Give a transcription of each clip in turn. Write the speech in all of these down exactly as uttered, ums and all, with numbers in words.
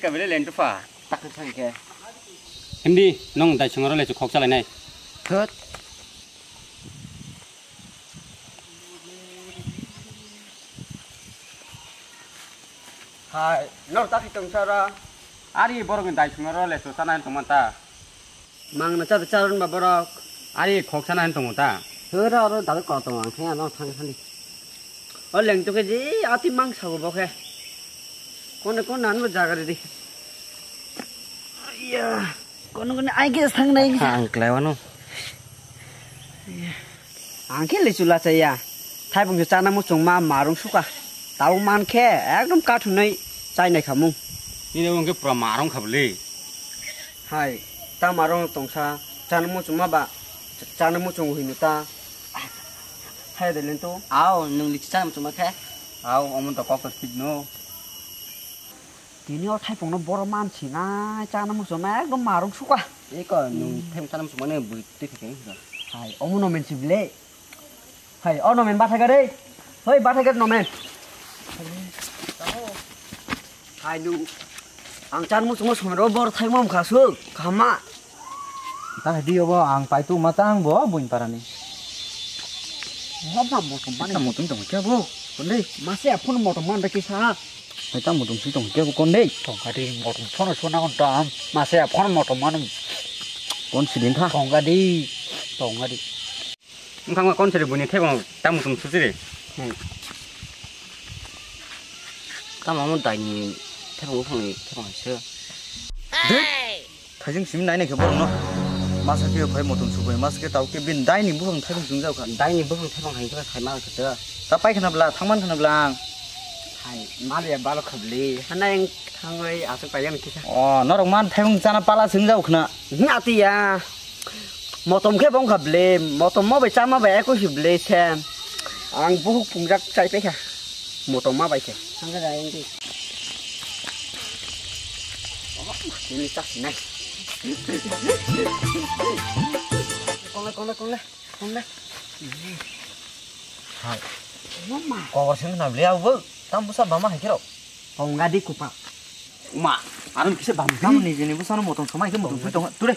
Kebele lentu pha. Tak thang khe. Himdi, nong dai sungaro lechu khok chalai nai. Thut. Hai, nor tak tong sara. Ari borok ni dai sungaro lechu chana hin tongman ta. Mang na cha charon ba borok. Ari khok sana hin tongo ta. Hera oro dal ko tong ang khe ano thang thani. O leng to ke ji ati mang sa bo khe. Kone kone nan bo jaga di. Iya. Kone kone ai ge sang nai. Ang klai wano. Ang khe le chula cha ya. Thaibung chana muchung ma marung suka. Tau man khe ekdom kathunai chai nai khamung. Nini wngkhe pura marung khabli. Hai, ta marung tongsa, chana muchungma ba, chana muchung hino ta. Hai de lento. Ao, nung lichi chana muchungma khe? Ao, omo to kok to thik no. Tini o thaipung no boro mansi na, chana muchungma ekdom marung suka. Eko, nung thaipung chana muchungma ne bui twi thik khe. Hai, omo no mensi bile. Hai, o nomen bathai gari. Hoi, bathai gari nomen. Hai, nu. Ang chan muchungma somero bor thai mam khasu. Khama. Ta di obo ang paitu ma tang bo buin parani. Mama motom mani. Motom tong kya bo. Kondei. Mase phone motom man da kisa. Hai ta motom si tong kya bo kondei. Tong kadi motom phone sona on tam. Mase phone motom man. Kon sidin tha. Tong kadi. Tong kadi. Wngkha wngkha kon siri buini thebong tamo tong suchiri. Hmm. Tamo omo daini thebong buphangni thebong hai se. Dui. Thaijing simi nai nai khe borokno. Masa khe phai motom subai masa khe tau khe bin daini buphang thebong chungjao kha. Daini buphang thebong hai khe sai ma khe ta. Ta pai khna bla thangman khna bla ang. Hai maliya balo khabli. Hanai thangoi asuk pai yang kisa. Oh, norok man thebong chana pala chungjao khna. Atiya. Motom khe bongkha ble, motom mo bai chama bai ekoi si ble se. Ang buhuk pungjak chai paikha. Motom ma bai khe. Hangkhe da engdi. Ini tak nai. Kongle, kongle, kongle, kongle. Hai. Mama. Kobor sing na ble abu. Tam busa bama hai kero. Kongga di kupak. Ma, aro kisa bam. Tamo ni jini busa no motom somai khe motom sui tong. Ture.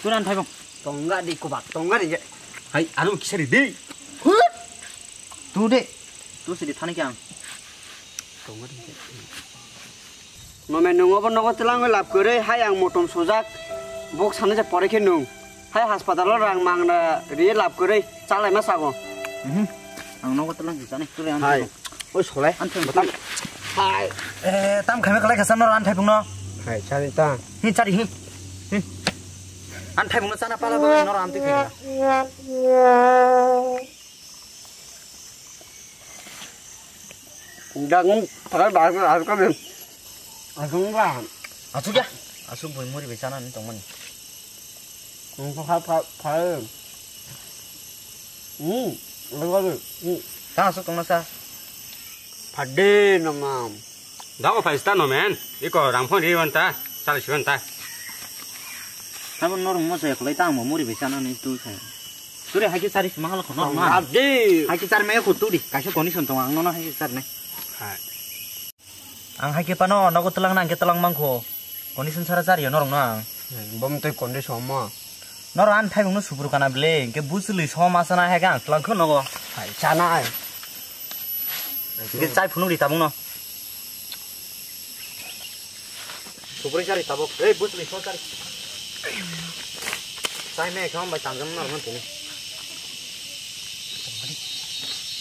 Ture an thaibong. Tongga di kupak, tongga di je. Hai, aro kisa ri di. Hut. Tu de. Tu sidi thani khe ang. Tongga di je. Nome nung obo nogo telang lab kore, hai ang motom sojak. Bok sana je pore khe nung. Hai haspatalo rang mangna ri lab kore, chalai ma sago. Mhm. Ang nogo telang kisa ni ture an. Hai. Oi, solai. An thang tam. Hai. Eh, tam khaime kalai khasa nor an thaibung no. Hai, chari ta. Hi, chari hi. Hi. An thaibung no chana pala ba nor an twi khaina. Dangun, pakai bahasa, harus kami. Asung ba. Asuk ya. Asuk bui muri bai chana ni tongmani. Ang kha kha kha. Hmm, lego de. Hmm. Tang asuk tongna sa. Phade nama. Dago phai sta no men. Iko rang phone ri wan ta. Sal si wan ta. Tamo norok mo se khlai tang mo muri bai chana ni tu sa. Turi hai khe chari sima hala khono ma. Adi. Hai khe chari me khu turi. Kaisa condition tong ang no hai khe chari nai. Hai. Ang hai khe pano nogo twlang na ang khe twlang mangkho. Condition sara chariyo norok no ang. Bom tei condition mo. Norok an thaibung no supru kana ble, hingke buchwlwi so ma sana hai khe ang twlang kho nogo. Hai, chana ai. Hingke chai phunuk ri tabung no. Supri chari tabuk. Ei, buchwlwi so chari. Chai me kham bai tangjam norok no tini.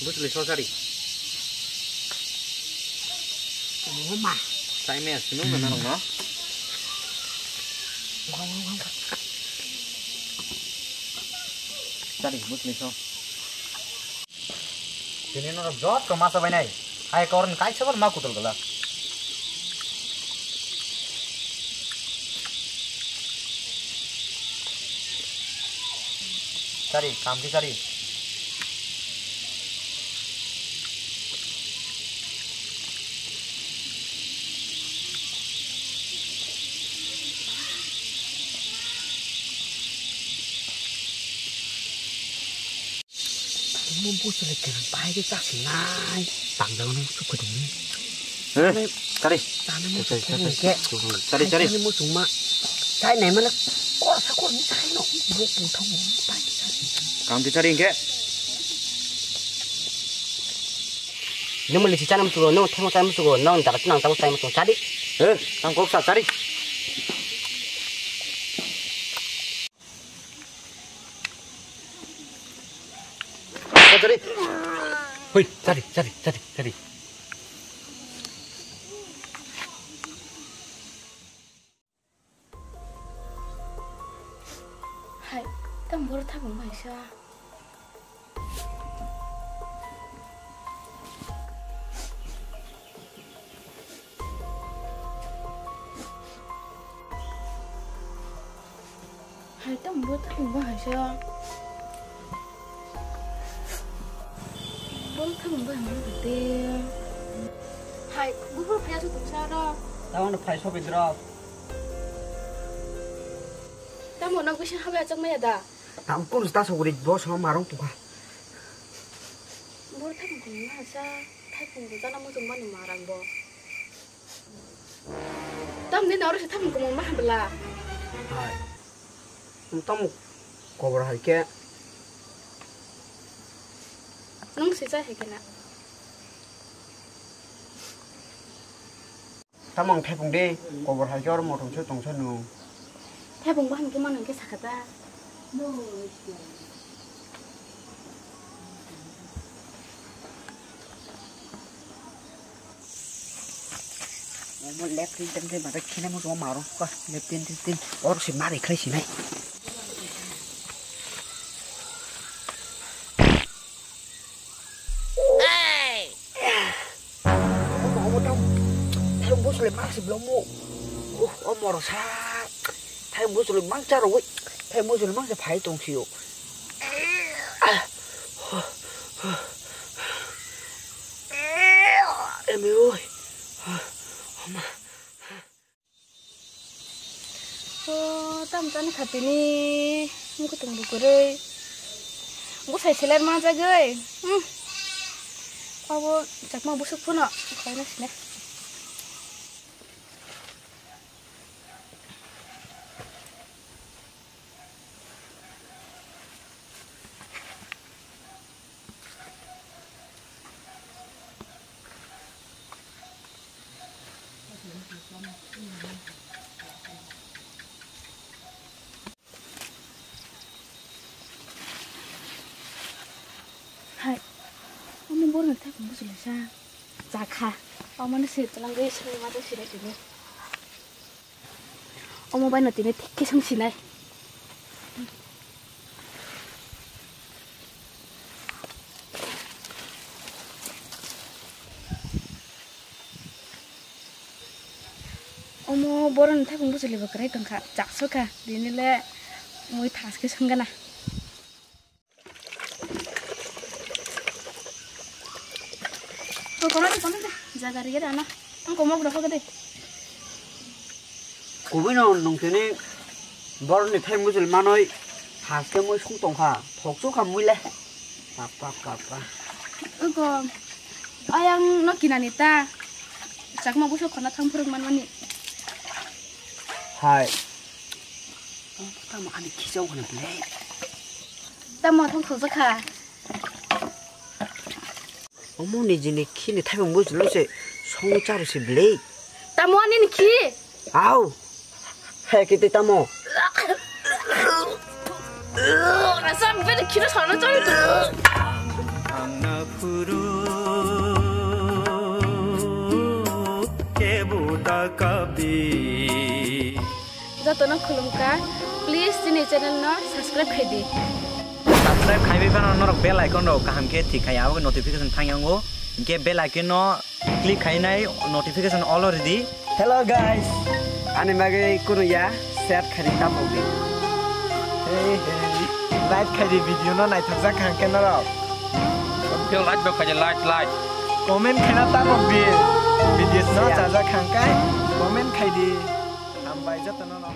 Buchwlwi so chari. Oma. Chai me sinu na norok no. Chari, buchwlwi so. Tini norok jot ko masa bai nai. Hai koron kaisa bar ma kutul gala. Sari, kam ki sari. Omo buchwlwi kwrwng bahai khe chasingni tangjak nw chukhudu. Eh, chari. Chari, chari, chari. Chari, chari. Chari, muchungma. Chai nai male, kor sa kor ni chai no. Bo pung thang mo, pai chari. Kam ki chari hingke? Nung mali si chana musugo, nung themo chana musugo, nung dara nang tamo chana musugo, chari. Eh, tang kok sa chari. Chari. Hui, chari, chari, chari, chari. Hai, tamo borok thapung bai sa. Hai, tamo borok thapung bai sa. Borok thapung bai sa de. Hai, buphuru phaiya su tongsa ro. Tamo no phai sobi drop. Tamo nok bisa habai achak maya da. Tam kun sta sogri bo sama marong tungkha. Bor thapung kun ma sa, thapung kun jana muchung mani marang bo. Tam ni noro se thapung kun ma handla. Hai. Tam kobor hai ke. Nung se jai hai ke na. Tamo ang thepung de, kobor hai khe oro mothom se tongsa nung. Thepung bo hwn khe mano hwn khe sakha ta. Omo left tin tin tin mata khina mo joma maro ka left tin tin tin or se mari khai sinai. Omo, omo tang. Thaiyung bosole mangsi blomo. Oh, omo rok sa. Thaiyung bosole mangsa rogoi. Thaiyung bosole mangsa phai tong sio. Eme oi. Oma. O, tam chani kha tini, mukutung bukurui. Busai seler manjagoi. Hmm. Abo chakma busuk phano, khaina sine. Hai, omo borok ni thapung bwswlwi sa, cha kha. Omo no se twlangwi swnwi ma tong sinai tini. Omo bai no tini thik khe song sinai. Omo borok ni thapung bwswlwi bo kwrwi tongkha, chakso kha, tini le mui thas khe song gana. Kono de, kono de. Jaga ri gana. Ang komo gro ko de. Kubui no nung tini borok ni thai mujul manoi haste mui sung tongkha. Thok chukha mui le. Pap, pap, pap, pap. Ugo. Ayang no kinani ta. Chakma buso khona thang phuruk manmani. Hai. Tamo ani khichao khana ble. Tamo thang khojakha. Omo nijini khini thaibung bujlo se song charo se ble. Tamo ani ni khi? Au. He kiti tamo. Asa beri khiro sana chari tu. Angna phuru kebu ta kapi. Jotono khulumkha, please chini channel no subscribe khai di. Subscribe khaiwi phano norok bell icon rok kaham khe thik khai abo notification thang yango, hinkhe bell icon no click khainai notification all ridi. Hello guys, ani bagwi kunu ya share khaidi tamo di. Hey, hey. Like khaidi video no naithokjak kha hinkhe norok. Yo like bo khaidi like like. Comment khaina tamo di. Video no chajak kha hinkhe comment khaidi. Hambai jotono no.